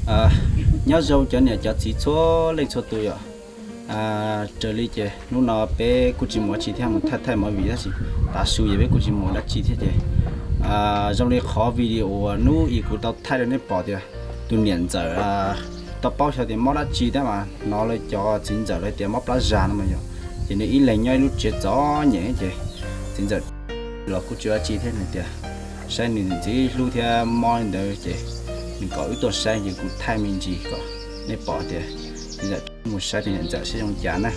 Nyob zoo cov niam cov txiv txhua leej txhua tus yom. Raws li ces hnub no peb kuj tsis mus dab tsi thiab, mus thaij thaij movie tab sis tav su ces peb kuj tsis mus dab tsi thiab ces zoo li qhov video uas hnub ib kuv tau thaij rau nej pom tias tus niam ntxawm tau paub xyov tias mob dab tsi thiab mas hnov lawv cov txiv ntxawm lawv tias mob plab zag no mas yom. Ces nws ib leeg nyob ib lub tsev txom nyem ces txiv ntxawm los kuj tsis dab tsi thiab nws tias saib nws ntxim hlub thiab mob li ntawd ces nws kom wb tuaj saib ces kuv thaij me ntsis kom nej pom tias txiv ntxawm mus saib tus niam ntxawm saib zoo cas na.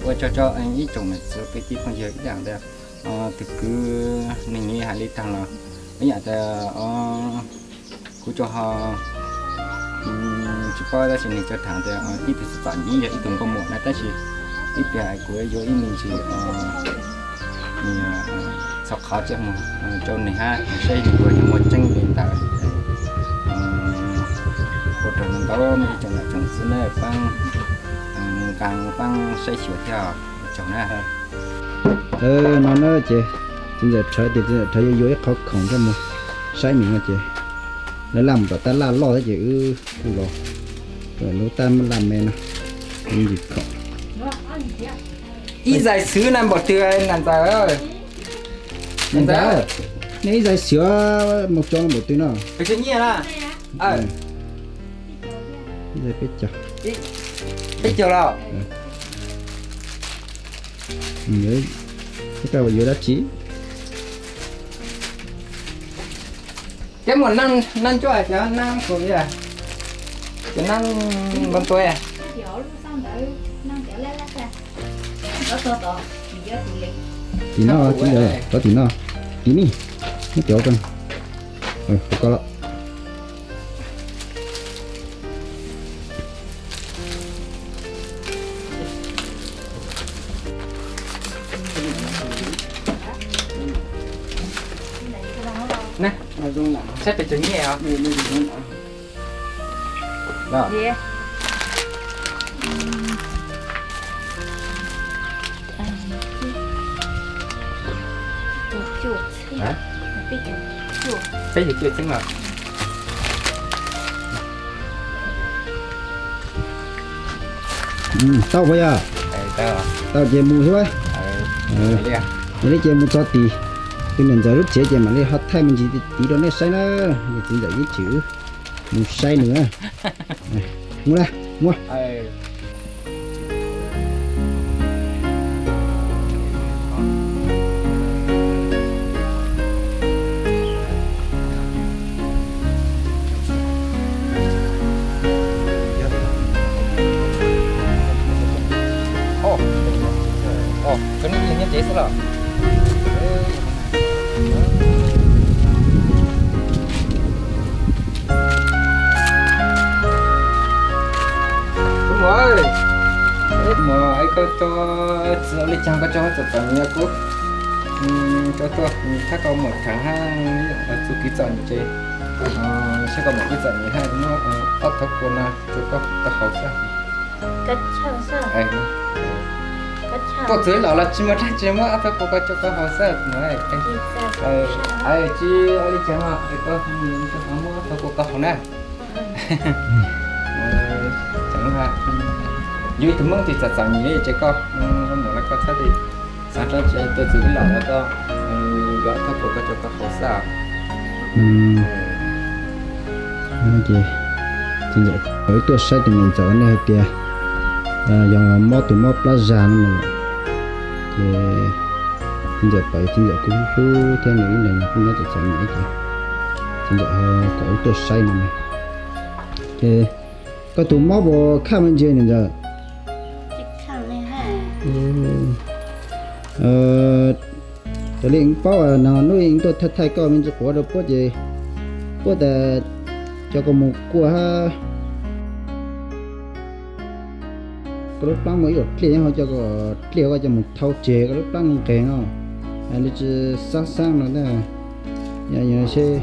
Ua tsaug rau ib tsoom niam txiv kwv tij phooj ywg ib yam tias tus kwv neeg nws hais li tag los ib yam tias kuv tsuas ho tsis paub tab sis nws tsuas tham tias ib tug txom nyem yog ib tug nkauj muam na tab sis ib pliag kuv yuav ib me ntsis txhua qhov coj mus rau nws hab saib puas yog muaj tseeb li ntawd. Ua tsaug ntau ntau nej ib tsoom niam tsoom txiv na, pab nqa pab saib xyuas thiab ua tsaug na. No na ces txiv ntxawm Rhawv tias txiv ntxawm Rhawv yuav yuav ib qhov khoom coj mus saib nws no ces lawv laj mus tom tab laj loj thiab ces wb kuj los lub tab laj me no ntsis khoom. Ib zais xwb na npaum twg niam ntxawm? Niam ntxawm, nej ib zais xwb mus tso no npaum twg no? Ib zais peb caug. Peb caug los? Koj yuav dab tsi? Peb mus naj ncuaj cov nab kuv, cov nab npoo tua. Tim no, tim no, tim no, tim ni, neb cov ko, koj los. Saib pes tsawg nyiaj os. Peb caug cuaj txheeb los? Tau puas yog? Tau ces mus thiab. Yog li ces mus txog tim tus niam ntxawm lub tsev ces mam li ho thaij me ntsis tid rau nej saib na. Txiv ntxawm ib chim mus saib nws. Mus na, mus. Koj nyob tsev xwb los? Tus muam, tus muam, koj tso txiv ua li cas koj tso txom txom nyem kuv, tso tuaj saib koj muam tsev hab, txug kev txom nyem ces saib koj muam kev txom nyem hab muab ob thab kua no rau koj tau haus xwb. Tuaj txug los los tsis muaj dab tsi, muab ob thab kua ko rau koj haus xwb. Tsis ua li cas, muab ob thab kua ko haus na. Yog ib tug Hmoob twg txom txom nyem li ces koj muam los koj txhob xav dab tsi, tuaj txug los los koj yuav ob thab kua ko rau koj haus xwb. Ces txiv ntxawm pab wb tuaj saib tus niam ntxawm ne hais tias yog mob tus mob plab zag no ces txiv ntxawm pab, txiv ntxawm kuj hlub hlub thiab nws ib leeg kuj nyob txom txom nyem ces txiv ntxawm ho kom wb tuaj saib no. Ces koj tus mob puas khaj me ntsis niam ntxawm? Raws li wb paub no hnub wb tuaj thaij thaij koj me ntsis quav rau puab ces puab tas cov koj mus kuaj hab koj lub plab muaj ib yam dlej, ho cov dlej koj coj mus thau tseg koj lub plab nqeg no, li tsis xab xab no ntag. Yog seb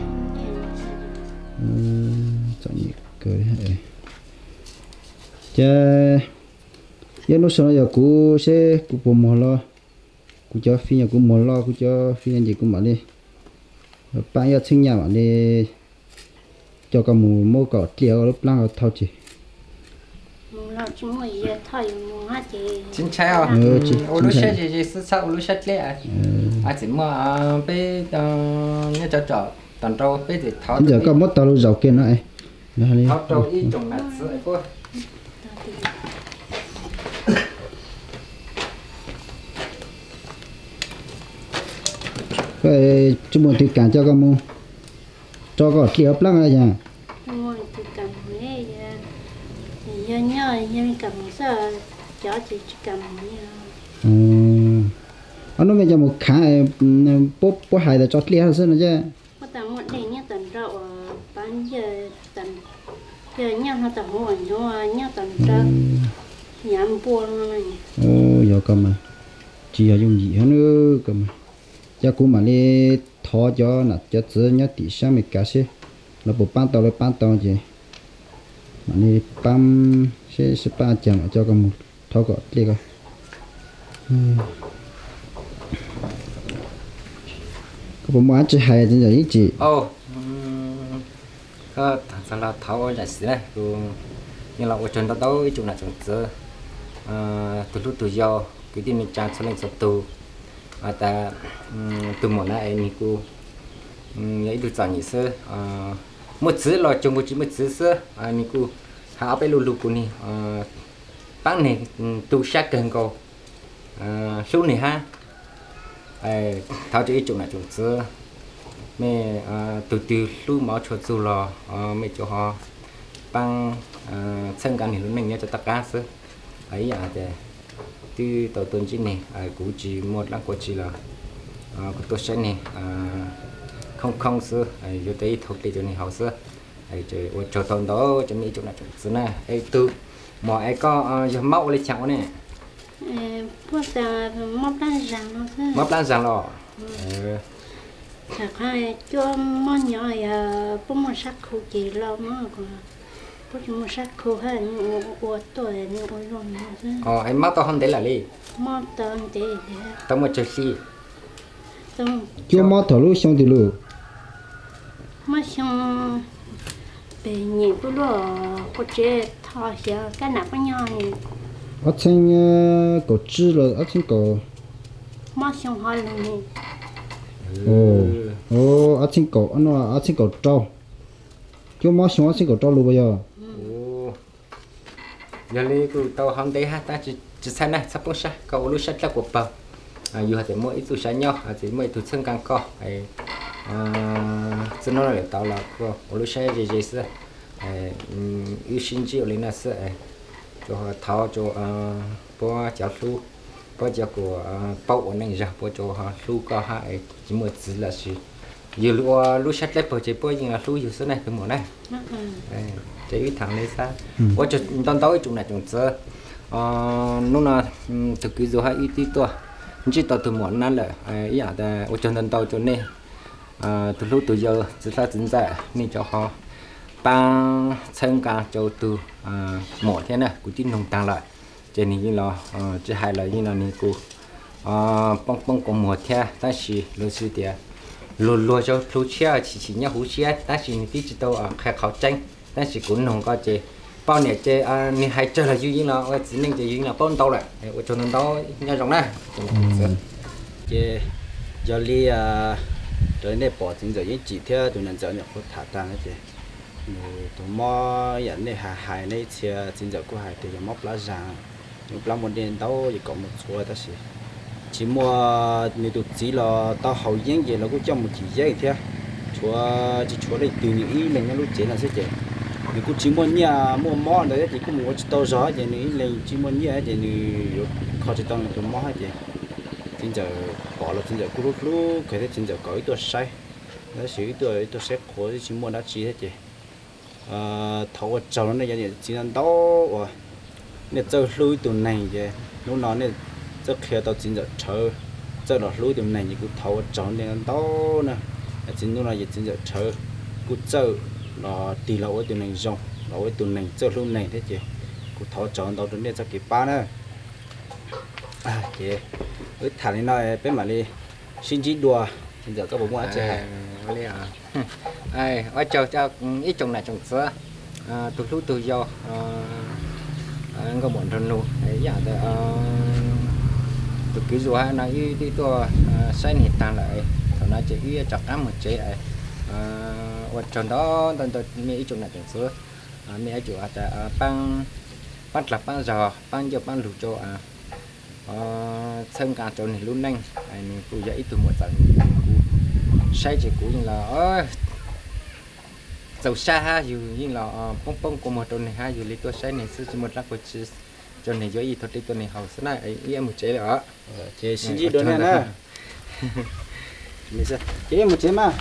txom nyem kawg li. Ces ib hnub sau no yog kuv seb kuv puas muag los, kuv cov fij, yog kuv muag los kuv cov fij no ces kuv mam li pab ib txheeb nyaj mam li coj koj mus muab kom dliaj lub plab ko thauj tsis? Tsis ntshai os, ua lub siab ze ze xwb txhob ua lub siab dleb. Txawm muaj peb nyob cov tsom tom nrau peb txawm thov, ntawm koj muab tau lub zaus kiag no, thov rau ib tsoom nam txwv. Tsis muaj twg kam coj koj mus, tso kom dliaj plab yog. Ob hnub mej coj mus khav, puab hais tas tso dliaj xwb no coj. Yog koj mas, tsis yog yooj yim hab nawb koj mas. Coj kuv mam li thov cov nam cov txwv nyob tim sab Amelikas seb lawv puas paab tau, lawv paab tau ces mam li paab seb, sib paab cas mam coj koj mus thov kom dliaj ko. Koj puas muaj dab tsi hais txiv ntxawm Yeej Tsim? Koj txog los thov ua zam xiv na, kuv yeej los ua tsaug ntau ntau ib tsoom nam tsoom txwv, tus hlub tus yau, kwv tij neej tsaa txhua leej txhua tug. Tas tus muam na es nws kuj yog ib tug txom nyem xwb, muaj txwv los cuag nkaus tsis muaj txwv xwb. Nws kuj has ob peb lo lug kuv ne, paab nws tu sab kawg nkaus, hlub nws hab. Thov rua ib tsoom nam tsoom txwv, mej tug twg hlub mov tshua txug los mej tsuas ho paab txhawb nqaa nwg lub neej nyob rua tom qab xwb. Ib yaam hais tias twb tau tuaj ntsib nwg, kuv tsis muaj dlaab qhua tsi los kuv tuaj saib nwg khoob khoob xwb, yuav tau ib thaum dlej rua nwg haus xwb. Ua tsaug tau ntau rua mej ib tsoom nam tsoom txwv na. Es tug muam es koj yog mob ua le caag ua ne? Mob plab zaag los? Cuab mob nyob yog puab muaj sab khu ces los mob, puab tsis muaj sab khu hab ua tuaj ua zoo xwb. Es mob tau hov ntev lawm li? Tau muaj tsawg hli? Cuab mob thaum lub xyoo twg lug? Mob xyoo pem nyem kuj luaj, quas tsev tho xyov kab nam puab nyob. Ob txheeb kaum tsib los ob txheeb kaum? Mob xyoo hov lug ne. Ob txheeb kaum, ob txheeb kaum rau. Cuab mob xyoo ob txheeb kaum rau lug puas yog? Yog li kuj tau hov ntev hab tab tsis txhawj na, txhob poob sab, koj ua lub sab dlawb kuas paug. Yug hais tias muaj ib txuj sa nyob, txiv muaj ib tug txhawb nqaa koj, txij nub lawm tau los koj ua lub sab ze ze xwb. Wb sib ntsib ua li no xwb, tsuas thov rua puab cov hlub, puab cov kuas paub ua neej zog, puab tsuas ho hlub koj hab, tsis muaj txiv los sis yug ua lub sab dlawb paug ces puab yeej los hlub yug xwb na tus muam na. Ces wb thaam le xwb, ua tsaug ntau ntau ib tsoom nam tsoom txwv. Nub no tug kwv Zuag hab wb twb tuaj ntsib tau tug muam na lawm, ib yaam tas ua tsaug ntau ntau rua nej tug hlub tug yau txiv hlob txiv ntxawm, nej cov ho paab txhawb nqaa rua tug muam thiab na, kuv twb noog taag lawm. Ces nwg yeej los tsis hais los yeej no nwg kuj poob poob kua muag thiab, tab sis luag hais tias luag luag zaug plhu tshiab chim chim nyob huv siab, tab sis nwg twb tsis tau qha qhov tseeb. Tab sis kuv noog koj ces poj niam ces nwg hais tsawg los yug yeej los, ua txiv neej ces yug yeej los paub ntau lawm. Ua tsaug ntau ntau, nyob zoo na. Ces yog li raws li nej pom txiv ntxawm Yeej Tsim thiab tus nam ntxawm nyuam qhuav tham taag ces nws tus mob yam nej hais hais, nej ib txhia txiv ntxawm kuj hais tias yog mob plab zaag, mob plab muaj dej ntau ces kom mus txhuav tab sis tsis muaj, nws tus txiv los tau haus yeeb ces los kuj coj mus cim yeeb thiab, tshuav tsis tshuav leej twg, nws ib leeg nyob lub tsev no xwb ces nws kuj tsis muaj nyiaj, muaj mob ntawd thiab ces kuj mus ua tsis tau zog ces nws ib leeg tsis muaj nyiaj ces nws yuav kho tsis tau nws tus mob thiab ces txiv ntxawm pom los txiv ntxawm kuj hlub hlub kawg thiab txiv ntxawm kom wb tuaj saib, tab sis wb tuaj, wb tuaj saib qhuav twb tsis muaj dab tsi thiab ces thov ua tsaug rau nej cov niam txiv ntau uas nej txawj hlub ib tug neeg ces hnub no nej txawj qhia tau txiv ntxawm Rhawv txawj los hlub ib tug neeg ces kuv thov ua tsaug nej ntau na. Txiv hnub no ces txiv ntxawm Rhawv kuj txawj los tig los ua ib tug neeg zoo, los ua ib tug neeg txawj hlub neeg thiab ces kuv thov ua tsaug ntau rau nej txoj kev pab na. Ces wb tham li no peb mam li sib ntsib dua, txiv ntxawm koj puas muaj dab tsi hais? Li, ua tsaug ib tsoom nam tsoom txiv, tus hlub tus yau, nkauj muam nraug nus, ib yam ntawd, tus kwv Zuag no wb twb tuaj saib nws tag lawm, thaum no ces wb yuav rov qab mus tsev. Ua tsaug ntau ntau ntau mej ib tsoom nam tsoom txiv, mej ib tsoom paab, paab dlaag paab zog, paab ncauj paab lug rau, txhawb nqaa rau nwg lub neej. Nws kuj yog ib tug muam txawm, kuv saib ces kuv yeej los txaus sab hab, yug yeej los poob poob kua muag rau nwg hab, yug li tuaj saib nwg xwb tsi muaj dlaab qhua tsi, rau nwg yuav ib tug dlej tuaj nwg haus xwb na. Wb mus tsev lawm os. Ces sib ntsib dua na. Ces wb mus tsev mas.